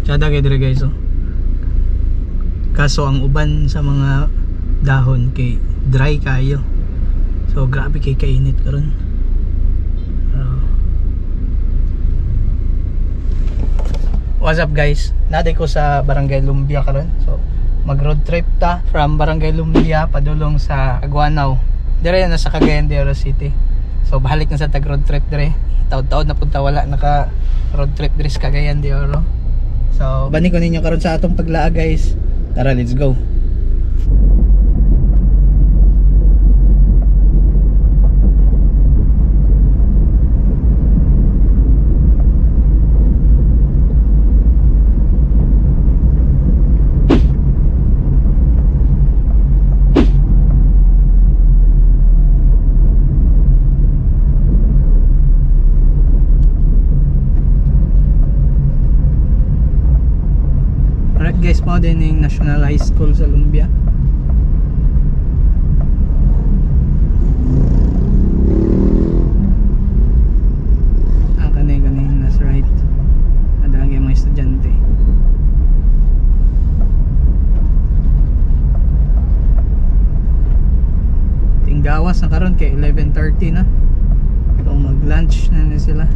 Tsada kay dire, guys, oh. Kaso ang uban sa mga dahon kay dry kayo. So grabe kay kainit karon. What's up, guys? Naday ko sa Barangay Lumbia karon. So mag road trip ta from Barangay Lumbia padulong sa Aguanaw. Dire na sa Cagayan de Oro City. So balik na sa tag road trip dire. Taod-taod na punta wala naka road trip dire sa Cagayan de Oro. So bani ko ninyo karon sa atong paglaag, guys. Tara, let's go. Alright guys, mao din yung National High School sa Lumbia. Ah, kani kani nasa right. Ada ang mga estudyante. Tinggawas na karon kay 11:30 na. So mag-lunch na ni sila.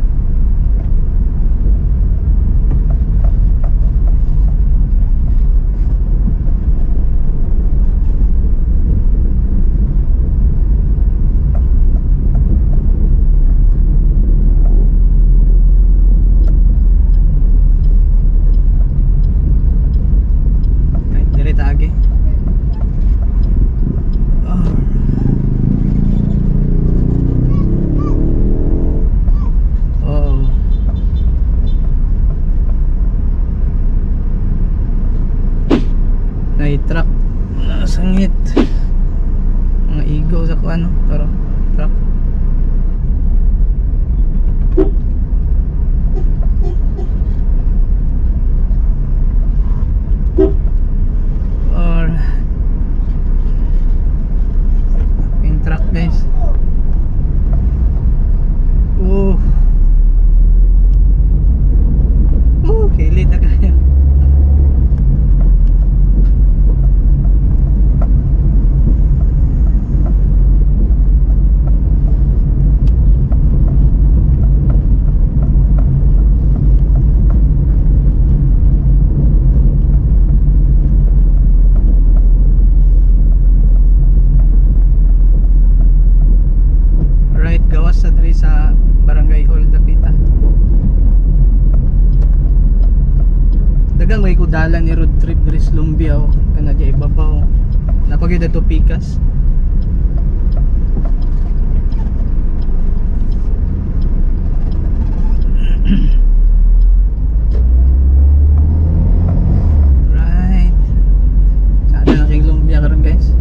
Right, dire taagi. Oh. Oh. Nay truck. Mga sangit. Mga igo sa kuan, no? Pero truck. Or yung truck, guys. Oh. Oh, kilit na kayo. Alright, gawas sa diri sa Barangay Hall dapita. Dagang may kudala ni road trip diri sa Lumbia, oh. Kana di ibabaw. Napagid ato pikas. Right. Sada na kay Lumbia karon, guys.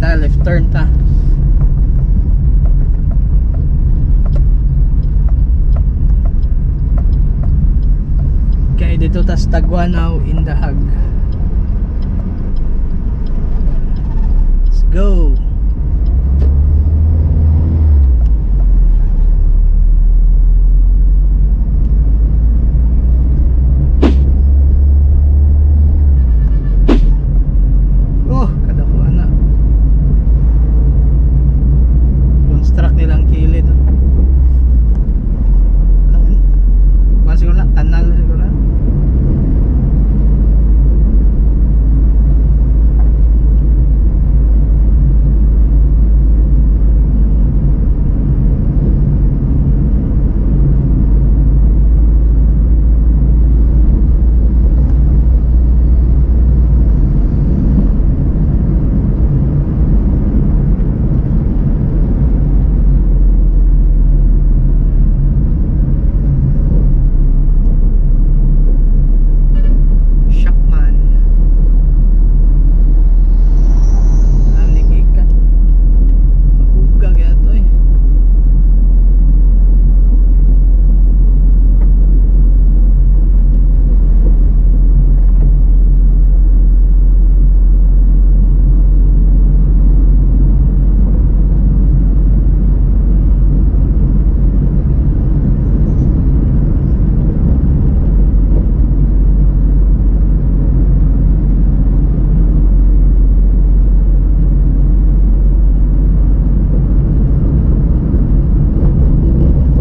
Ta, left turn ta. Kaya dito tas Taguanao in the Hag. Let's go. Oh, kadako ana. Construct nilang kilid. Oh. Kan siguro na kanal siguro na. Shockman. Ang nigikan. Mabuga kaya to eh.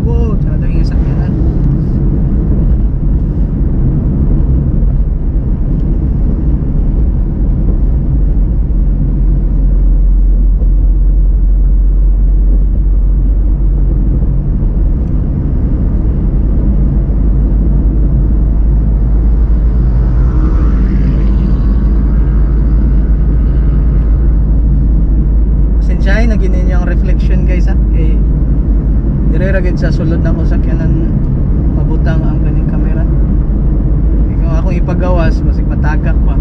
Wow, tsaka daw yung sakyanan. Pasensyahin na ginin yung reflection, guys, ha. Eh, dire ra gid sa sulod na ko sakyanan mabutang ang kaning kamera. Ikaw akong ipagawas, basig matagak pa.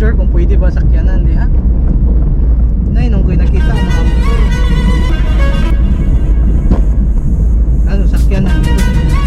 Sure kung pwede ba sakyanan diha. Nay, nung ko'y nakita ang mga motor. Ano, sakyanan dito.